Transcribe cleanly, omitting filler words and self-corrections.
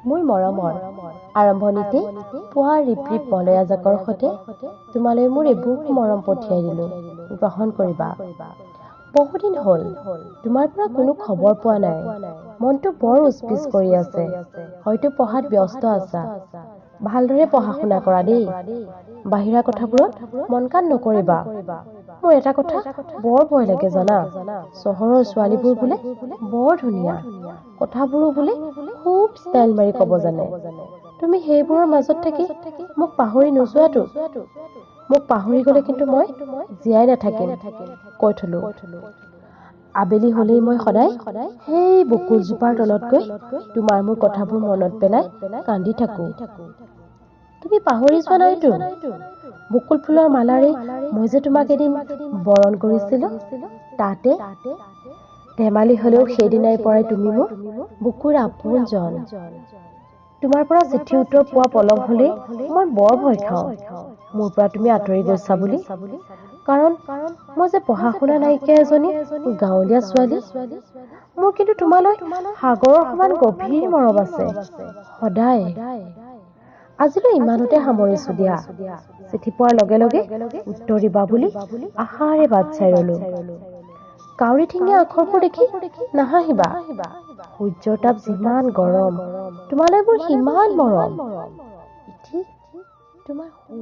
মোৰ মৰমৰ আৰম্ভণিতে পুৱা ৰিপ ৰিপ মলয়া জাকৰ সৈতে তোমালৈ মোৰ এবুকু মৰম পঠিয়াই দিলোঁ, গ্ৰহণ কৰিবা। বহুদিন হ'ল তোমাৰ পৰা কোনো খবৰ পোৱা নাই। মনটো বৰ উচপিচ কৰি আছে। হয়তো পঢ়াত ব্যস্ত আছা। ভালদৰে পঢ়া শুনা কৰা দেই। বাহিৰা কথাবোৰত মন কাণ নকৰিবা। মোৰ এটা কথা বৰ ভয় লাগে জানা, চহৰৰ ছোৱালীবোৰ বোলে বৰ ধুনীয়া, কথাবোৰো বোলে খুব ষ্টাইল মাৰি ক'ব জানে। তুমি সেইবোৰৰ মাজত থাকি মোক পাহৰি নোযোৱাতো? মোক পাহৰি গ'লে কিন্তু মই জীয়াই নাথাকিম, কৈ থলো। আবেলি হ'লেই মই সদায় সেই বকুলজোপাৰ তলত গৈ তোমাৰ মোৰ কথাবোৰ মনত পেলাই কান্দি থাকোঁ। তুমি পাহৰি যোৱা নাইতো? বকুল ফুলৰ মালাৰে মই যে তোমাক এদিন বৰণ কৰিছিলোঁ, তাতে ধেমালি হ'লেও সেইদিনাই পৰাই তুমি মোৰ বুকুৰ আপোনজন। তোমাৰ পৰা চিঠি উত্তৰ পোৱা পলম হ'লেই মই বৰ ভয় খাওঁ, মোৰ পৰা তুমি আঁতৰি গৈছা বুলি। কাৰণ মই যে পঢ়া শুনা নাইকিয়া এজনী গাঁৱলীয়া ছোৱালী। মোৰ কিন্তু তোমালৈ সাগৰৰ সমান গভীৰ মৰম আছে সদায়। আজিলৈ ইমানতে সামৰিছো দিয়া। চিঠি পোৱাৰ লগে লগে উত্তৰ দিবা বুলি আশাৰে বাট চাই ৰলো। কাউৰী ঠেঙীয়া আখৰবোৰ দেখি নাহাঁহিবা। সূৰ্যৰ তাপ যিমান গৰম, তোমালৈ মোৰ সিমান মৰম। ইতি তোমাৰ সু।